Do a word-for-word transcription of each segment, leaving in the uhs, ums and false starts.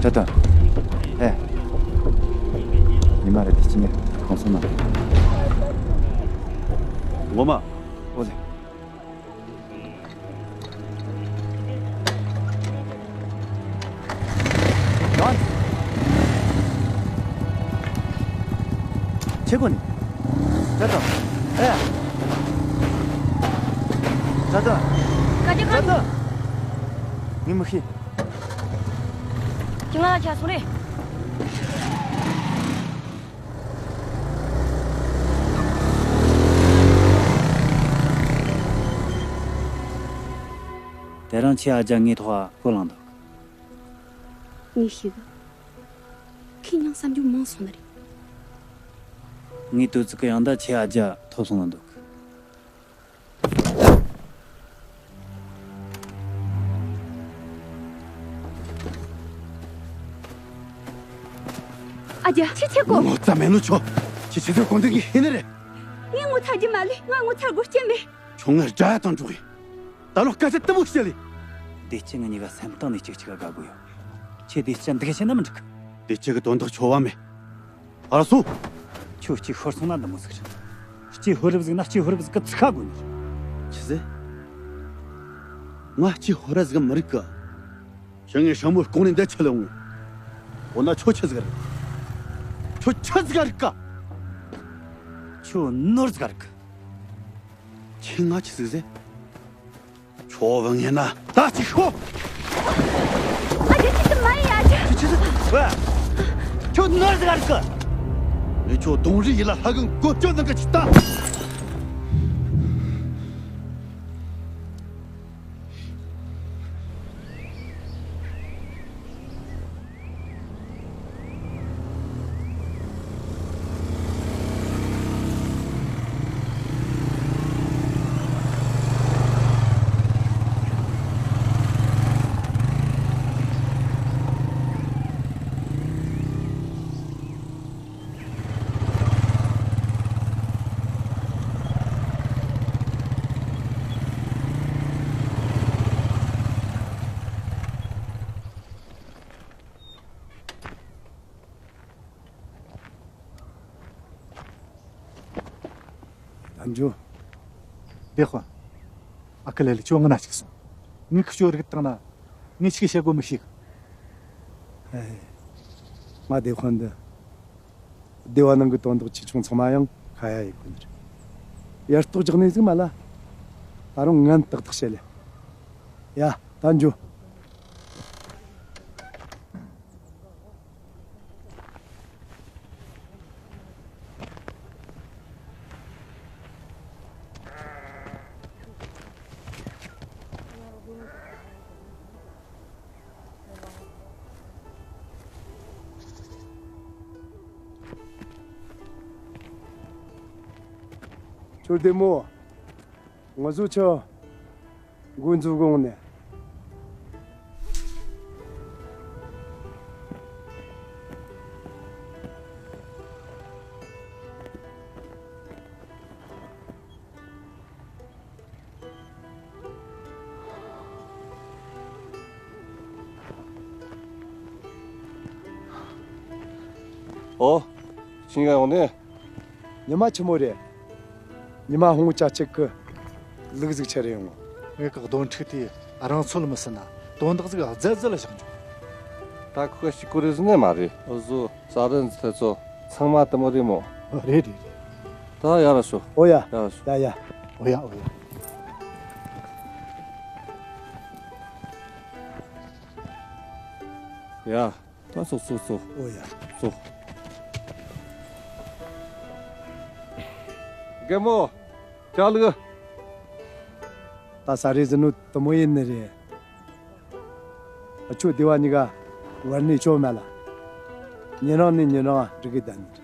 ད་ད། ཨེ། ཉི་མ་རེ་དེ་ཅི་ཉེ་གང་སོང་ན། ངོ་མ། འོ་ལེ། ཡོན། ཆེ་གོ་ནི། ད་ད། ཨེ། ད་ད། ག་དེ་ག་ད་ད། ངས་མི་ཤེས། ཁྱི་ང་ལ་ཆ་སོང་རེད། དེ་རིང་ཁྱེད་ཨ་ཅག་ངའི་ཐོག་ལ་སྐོར་ལངས་འདུག་ངས་ཤེས་གི། ཁྱེད་ཉང་བསམ་རྒྱུ་མང་སོང་ནི་རེད། ངའི་དུས་ཚིགས་ཀྱི་ཡང་ད་ཁྱེད་ཨ་ཅག་ཐོབ་སོང་ལ་འདུག་ཨ་ཅག་ཁྱེད་ཁྱེད་ཀོ། ངོ་ཚ་མེད་ནོ་ཆོ། ཁྱེད་ཁྱེད་ཚོའི་གོང་དུ་ངས་ཤེས་ནི་རེད། ངས་ངོ་ཚ་རྒྱུ་མ་ལས་ང་ངོ་ཚ་དགོས་རྐྱེན་མེད། ཁྱོད་ངའི་དགྲ་ཡ་དང་འགྲོགས་ཡིན། ད་ལོ་སྐད་ཆ་དེ་མོ་བཤད་ལེ། བདེ་སྐྱིད་ངའི་གཉིས་ཀ་སེམས་གཏིང་ནས་གཅིག་གཅིག་ག་དགའ་གི་ཡོད། ཁྱེད་བདེ་སྐྱིད་འདི་ག་བྱས་ན་མི་འགྲིག་གི། བདེ་སྐྱིད་ཀྱི་དོན་དག་ཆོ་བ་མེད། ཨ་ར་སོ། ཁྱོད་གཅིག་ཤོར་སོང་ན་འདི་མོ་ཟིག་རེད། གཅིག་ཧོ་རབ་ཟིག་ན་གཅིག་ཧོ་རབ་ཟིག་གི་ཚིག་ཁ་དགོས་ནི་རེད། ཆི་ཟེ། ང་གཅིག་ཧོ་ར་ཟིག་མི་རིག་གི། ཁྱེད་ངའི་ཞྭ་མོ་རྐང་ནས་འདི་ཆ་ལ་འོང་། འོ་ན་ཁྱོད་ཆི་ཟིག་རེད། ཁྱོད་ཆི་ཟིག་རིག་གི། ཁྱོད་ནོར་ཟིག་རིག་གི། ཁྱེད་ང་ཆི་ཟིག་ཟེ། ཁྱོད་བུད་ངེས་ན་ད་ཅིག་ཤོག་ཨ་ཅེ་ཅི་ཙམ་མ་ཡིན་ཨ་ཅེ། ཁྱོད་ཆི་ཟིག་ཟེ། ཁྱོད་ནོར་ཟིག་རིག་གི། ངས་ཁྱོད་གདོང་རིས་ཡིད་ལ་ལྷ་གི་མགོ་བཅོས་ནང་གི་ཆི་ལྟ། ད་འཇུ། བདེ་དཔོན། ཨ་ཁུ་ལེ་ལེ་ཁྱོད་ང་ན་ཅིག་སོང་། ངས་ཁི་ཁྱོད་རིག་བཏང་ན། ངས་ཆི་བཤད་དགོས་མི་ཤེས་གི། ཨེ། ང་བདེ་དཔོན་འདི། སྡེ་བ་ནང་གི་དོན་དག་ཆེ་ཆུང་ཚང་མ་ཡང་ཁ་ཡ་ཡི་གོ་ནི་རེད། ཡར་ལྟོགས་རྒྱག་ནས་ཟིག་མ་ལ། ད་རུང་ངན་ཏག་ཏག་བྱེད་ལེ། ཡ། ད་འཇུ། ཁྱོད་བདེ་མོ། ང་ཚོ་ཆ། འགོ་འཛུགས་དགོངས་ནས། ཨོ། ཁྱེད་ཡོང་ནས། ཉི་མ་ཆི་མོ་རེད། ཉི་མ་ཧོང་ཅ་ཅིག་གི་ལུག་ཟིག་ཆེ་རེ་ཡོང་། ངེད་ཀྱི་སྡོང་ཕྲུག་དེས་རང་ཚོད་མི་ཟིན་ན་དོན་དག་ཟིག་རྫལ་རྫལ་ལ་བཞག་འཇོག་ད་ཁོ་གཅིག་པོ་རེད་ཟེར་ནས་མ་རེད། འུ་ཟོ་ས་རུ་འཛི་ཐེ་ཚོ་ཚང་མ་དེ་མོ་རེད་མོ། རེད་རེད་རེད། ད་ཡར་ལ་ཤོག་ཨོ་ཡ། ཡར་ལ་ཤོག་ཡ་ཡ། ཨོ་ཡ་ཨོ་ཡ། ཡ། ད་སོ་སོ་སོ། ཨོ་ཡ། སོ། རྒན་མོ། ཅག་ལུག་ད་ས་རེ་ཟིན་ནོ་དུ་མོ་ཡིན་ནི་རེད། ཨ་ཆོ་སྡེ་བ་གཉིས་ཀ་བར་ནས་ཆོ་མེད་ལ། ཉིན་རང་ནས་ཉིན་རང་འགྲིག་གི་བསྡད་ནི་རེད།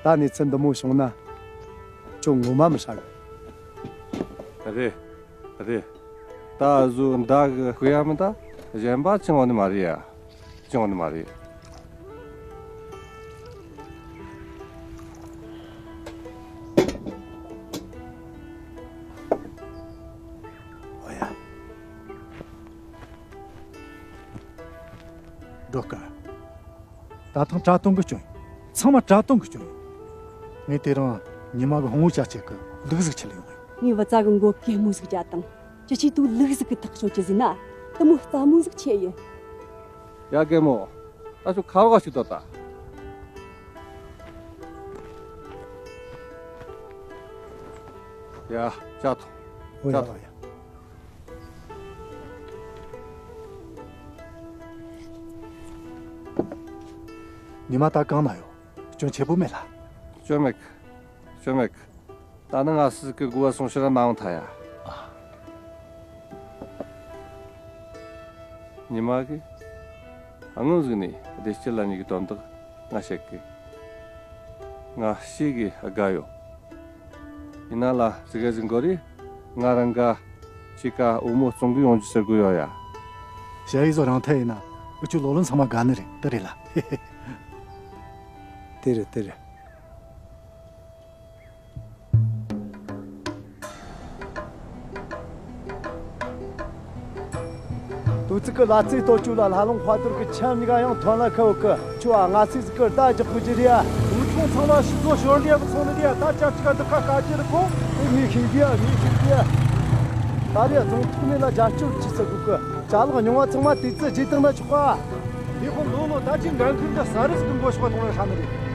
ད་གནས་ཚུལ་འདི་མོ་བྱུང་ན་ཁྱོད་ངོ་མ་མི་ཧྲ་གི། རེད། རེད། ད་གཟོད་མདའ་གི་གོ་ཡ་མི་ད་གཞན་པ་བྱུང་བ་ནི་མ་རེད་ཡ། བྱུང་བ་ནི་མ་རེད། ཨོ་ཡ། རོགས་དཀར། ད་ཐེངས་གྲྭ་བཏང་གི་སྐྱོན་ཡིན། ཚང་མ་གྲྭ་བཏང་གི་སྐྱོན་ཡིན། ངས་དེ་རིང་ཉི་མ་གི་ཧོང་བོ་བྱ་ཆེད་གི་ལུག་ཟིག་ཁྲིད་ལ་ཡོང་ཡོད། ངའི་བུ་ཚ་གི་མགོ་གད་མོ་ཟིག་བརྒྱབ་དང་། ཅི་ཆེ་དུ་ལུག་ཟིག་གི་ཐག་གཅོད་ཀྱི་ཟིན་ན། དུ་མོ་རྩ་མོ་ཟིག་ཆེ་ཡིན། ཡ་རྒན་མོ། ད་ཁྱོད་ཁ་རོག་ཞིག་ཏོ་ད། ཡ། ཇ་ཐོ། ཇ་ཐོ། ཡ། ཉི་མ་ད་གང་ན་ཡོད། སྐྱོན་ཆེ་པོ་མེད་ལ། སྐྱོན་མེད་གི། སྐྱོན་མེད་གི། ད་ནི་ང་སི་གི་དགུ་བ་སོང་ཕྱིར་མ་འོང་ཐ་ཡ། ཉི་མ་གི། སྔོན་ཟིག་ནས་བདེ་སྐྱིད་ལ་ཉིད་ཀྱི་དོན་དག་ང་བཤད་གི། ང་ཤེས་གི་དགའ་ཡོད། ཡིན་ན་ལ་ཟིག་ག་ཟིག་འགོ་རེ་ང་རང་ག་ཅི་ཀ་འོ་མོ་བཙོང་གི་ཡོང་རྒྱུ་ཟེར་གི་ཡོད་ཡ། ཞ་ཡི་བཟོ་རང་ཐད་ཡིན་ན་འུ་ཆོ་ལོ་ལོན་ཚང་མ་དགའ་ནི་རེད། དེ་རེད་ལ། དེ་རེད་དེ་རེད། དུ་ཙི་ཀི་ལ་ཚེ་ལྟོ་ཅུ་ལ་ལྷ་ལུང་དཔའ་རྡོར་གི་ཆམ་གཉིས་ཀ་ཡང་ཐོན་ལ་ཁ་བུ་ཀི་ཆུ་ཨ་ང་ཚེ་ཟིག་གི་ཟླ་རྒྱག་པོ་ཅི་རེད་ཨ། ཨུ་ཆུང་ཚང་མ་ཤི་ཚོ་ཞོར་འདྲེ་གི་ཚོང་ནི་རེད་ཨ། ད་ཅག་ཅིག་ག་འདི་ཁ་ཀ་ཅི་རེད་གོ། དེ་ངས་ཤེས་གི་ཨ་ངས་ཤེས་གི་ཨ། ད་རེས་རྫོང་ཐོག་ནས་ལ་རྒྱབ་སྐྱོར་ཅི་ཟེར་གི་ཀི། ཅ་ལག་ཉུང་བ་ཚང་མ་དུས་ཚོད་རྗེས་བཏང་ན་ཆོག་ག། དེ་ཁོ་ལོ་ལོ་ད་ཅི་འགན་ཁུར་འདི་ས་རིས་གི་མགོ་ཤོག་གཏོང་ར་ཧྲ་ནི་རེད།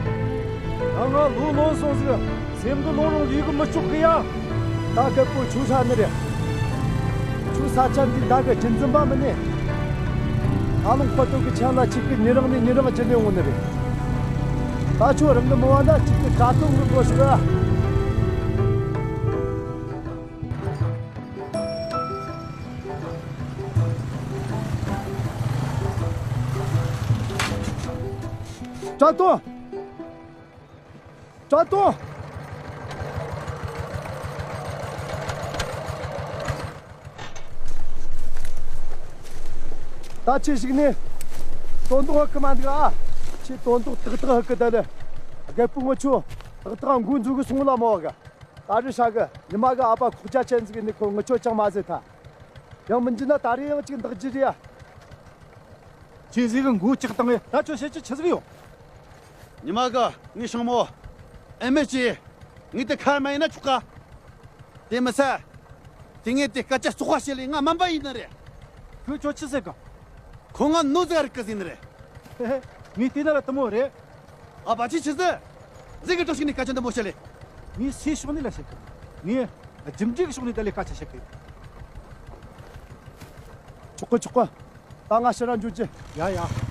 ད་ང་ལོ་ལོན་སོང་ཟིག་སེམས་གི་ལོང་རུང་ལུས་གི་མི་ལྕོགས་གི་ཡ། ད་རྒད་པོ་ཆུ་ཧྲ་ནི་རེད། ཆུ་ས་ཆ་འདི་ད་གི་རྒྱུན་འཛིན་པ་མིན་ནི། ད་ལོང་ཁོ་ཏོ་གི་ཆ་ལ་གཅིག་གི་ཉི་རང་ནས་ཉི་རང་རྒྱུན་ནས་འོང་ནི་རེད། ད་ཆུ་རང་གི་མི་བ་ན་གཅིག་གི་དྲ་ཐོག་གི་མགོ་ཤོག་ཡ། དྲ་ཐོག་དྲ་ཐོག་ད་ཁྱེད་ཞིག་ནས་དོན་དག་ཧ་གི་མ་འདུག་ཨ། ཁྱེད་དོན་དག་ཏག་ཏག་ཧ་གི་ད་ལེ། རྒད་པོ་ངོ་ཆོ་ཏག་ཏག་འགོ་འཛུགས་གི་སོང་ལ་མོ་ག་ད་རི་ཧྲ་གི་ཉི་མ་གི་ཨ་ཕ་ཁོག་ཅ་ཅན་ཟིག་ནི་ཁོ་ངི་ཆོ་ཅང་མ་ཟེར་ཐལ། ཡང་མི་འཇི་ན་ད་རི་ཡང་ཅིག་འདག་ཇི་རི་ཡ། ཁྱེད་ཟིག་གི་མགོ་ལྕགས་བཏང་ངས་ད་ཁྱོད་བཤད་ཀྱི་ཆི་ཟིག་ཡོད། ཉི་མ་གི་ངའི་ཤང་མོ། ཨེ་མེ་ཅི། ངས་དེ་ཁ་མ་ཡིན་ན་ཆོག་ག་དེ་མི་ཚད། དེ་ངས་དེ་སྐད་ཆ་བཙོག་པ་བཤད་ལས་ང་སྨན་པ་ཡིན་ནི་རེད། ཁྱོད་ཁྱོད་ཆི་ཟེར་གི། ཁོ་ང་ནོ་ཟེར་གི་ཟིན་ནི་རེད། ཧེ་ཧེ། ངས་བལྟས་ན་ལ་དུ་མོ་རེད། ཨ་ཕ་ཅི་ཆི་ཟེར། ཟིག་གི་གྲོགས་ཤིག་ནས་སྐད་ཆ་འདི་མོ་བཤད་ལེ། ངས་སའི་ཕྱོགས་ནས་ལ་བཤད་གི། ངས་རྒྱུ་འབྲས་ཀྱི་ཕྱོགས་ནས་ད་ལས་སྐད་ཆ་བཤད་གི། ཆོག་གི་ཆོག་གི། ད་ང་ཕྱིར་ར་འགྱོ་རྒྱུ། ཡ་ཡ།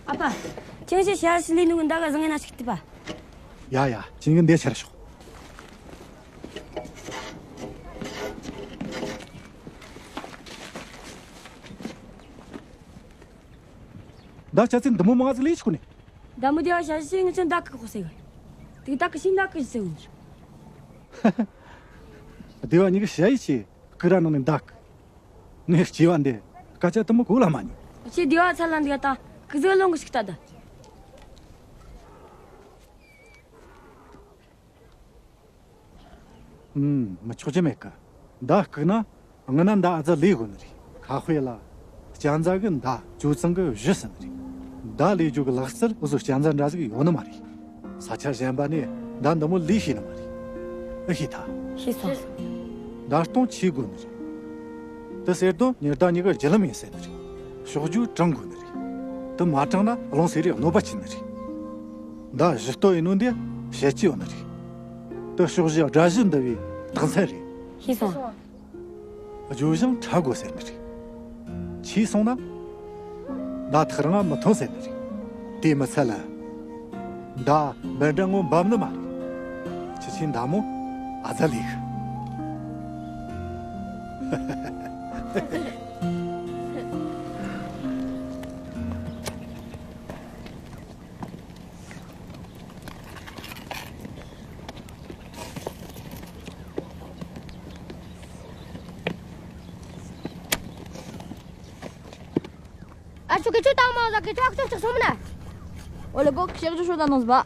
ཨ་ཕ། ཁྱེད་ཀྱིས་ཞལ་ཞིག་ལས་ནུ་གི་མདའ་ག་བཟང་ངན་ན་ཞིག་བལྟས་པ། ཡ་ཡ། ཁྱེད་ཀྱིས་འདི་ཆར་ཤོག་མདའ་ཆ་ཚིག་འདི་མོ་མང་ཟིག་ལས་ཆོག་ནི། མདའ་མོ་དེ་བ་ཞལ་ཞིག་ངི་ཆོ་མདའ་གི་ཁོ་ཟེར་གི། དེ་མདའ་གི་ཤིང་མདའ་གི་ཟེར་གི། སྡེ་བ་གཉིས་ཀྱི་ཞ་ཡི་ཆེ་ཀི་ར་ནང་ནས་མདའ་གི། ངས་སྐྱེ་བ་འདི་སྐད་ཆ་དུ་མོ་གོ་ལ་མ་ཉན། ཁྱེད་སྡེ་བ་ཚ་ལ་འདི་ག་དང་གི་ཟིག་ལོང་གི་ཞིག་ལྟ་ད། ཨུམ། མི་ཆོག་ཅི་མེད་གི། མདའ་གི་ན། ང་ན་མདའ་ཨ་ཙ་ལས་དགོ་ནི་རེད། ཁ་དཔེ་ལ། སྤྱན་རྫ་གི་མདའ་ཅོ་ཚང་གི་གཞུ་ཟེར་ནི་རེད། མདའ་ལས་རྒྱུ་གི་ལག་རྩལ་འུ་ཚོ་སྤྱན་རྫ་འདྲ་ཟིག་ཡོད་ནི་མ་རེད། ས་ཆ་གཞན་པ་ནས་མདའ་འདི་མོ་ལས་ཤེས་ནི་མ་རེད། ཨེ་ཤེས་ཐལ། ཤེས་སོང་། མདའ་སྟོང་ཆེ་དགོ་ནི་རེད། དེ་ཟེར་དུས་ཉི་ཟླ་གཉིས་ཀར་རྒྱུ་ལམ་ཡིན་ཟེར་ནི་རེད། ཕྱོགས་བསྒྱུར་དྲང་དགོ་ནི་རེད། དེ་མ་དྲང་ན་རླུང་སེ་རེ་གནོད་པ་བྱེད་ནི་རེད། མདའ་གཞུ་སྟོད་ཡིན་ནོ་འདི་བཤད་ཀྱི་ཡོད་ནི་རེད། དེ་ཕྱོགས་བཞི་དགྲ་གཞུ་འདུ་བའི་རྟགས་མཚན་རེད། ཤེས་སོང་། བརྗོད་བྱང་ཕྲ་དགོ་ཟེར་ནི་རེད། ཆེ་སོང་ན། མདའ་ཐག་རིང་ང་མི་ཐོན་ཟེར་ནི་རེད། དེ་མི་ཚད་ལ། མདའ་འབེན་འདྲ་ངོ་འབབ་ནི་མ་རེད། ཁྱེད་ཆོའི་མདའ་མོ་ཨ་ཙ་ལས་གི། ཨ་ཆོ་གི་ཆོ་ཏང་མ་ཟ་གི་ཆོ་ཨ་ཆོ་ཆོ་སོང་མ་ན། ཨོ་ལེ་གོ་ཤེག་ཆོ་ཤོ་ད་ནོ་ཟ་བ།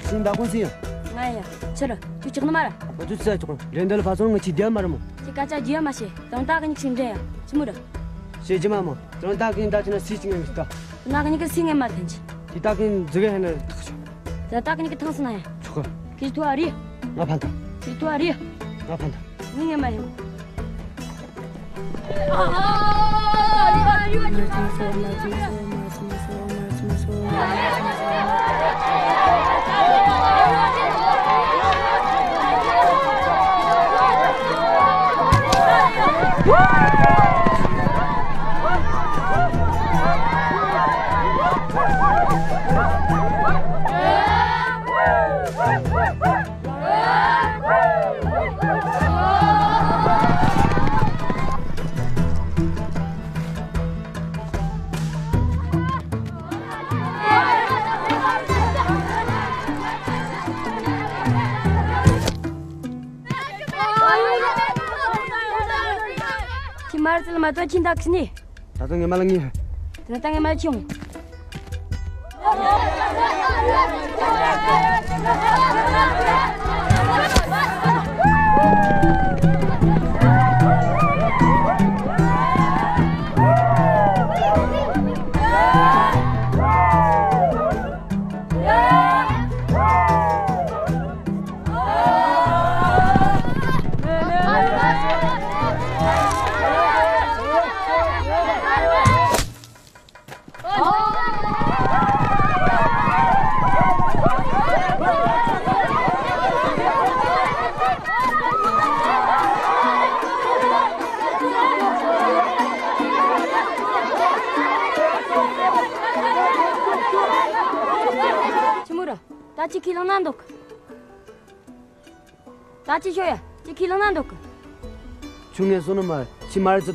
ཤིང་མདའ་ཀུན་སི་ཡང་། ང་ཡ། ཕྱིར། ཁྱོད་ཅག་ནི་མ་ར། ང་ཚོ་ཚེ་ཆོག་རེ་འདི་ལ་ཕ་སོང་ང་ཆི་རྒྱ་མ་ར་མོ། ཁྱེད་སྐད་ཆ་རྒྱུ་ཡ་མ་བྱེད། དང་ད་གི་ཉིག་ཤིང་འདྲེ་ཡ། ཅི་མོ་ར། ཤེས་ཀྱི་མ་མོ། དང་ད་གི་ད་ཅི་ན་སི་ཅི་ངན་གི་ད། ན་གི་ཉིག་གི་སི་ངན་མ་ཐན་ཅི། དེ་ད་གི་ཛི་གི་ཧན་ན་ཐག་ཆོད། ད་ད་གི་ཉིག་གི་ཐང་སི་ན་ཡ། ཆོག་གི། ཁྱེད་ཐུ་ཨ་རི། ང་ཕན་ད། ཁྱེད་ཐུ་ཨ་རི། ང་ཕན་ད། ཉིག་ངན་མ་ཡིན། ཁྱི་མར་ཙལ་མ་ཏོ་ཁྱི་འདག་ནི། ད་ལྟ་ངས་མ་ལ་ངེས། ད་ལྟ་ངས་མ་ལ་ཁྱོང་། ཆི་མོ་ར། ད་ཅི་ཁས་བླངས་ན་འདུག་ད་ཅི་ཤོ་ཡ། ཅི་ཁས་བླངས་ན་འདུག་ཆུང་ངས་སོ་ནུ་མ། ཕྱི་མར་ཙི་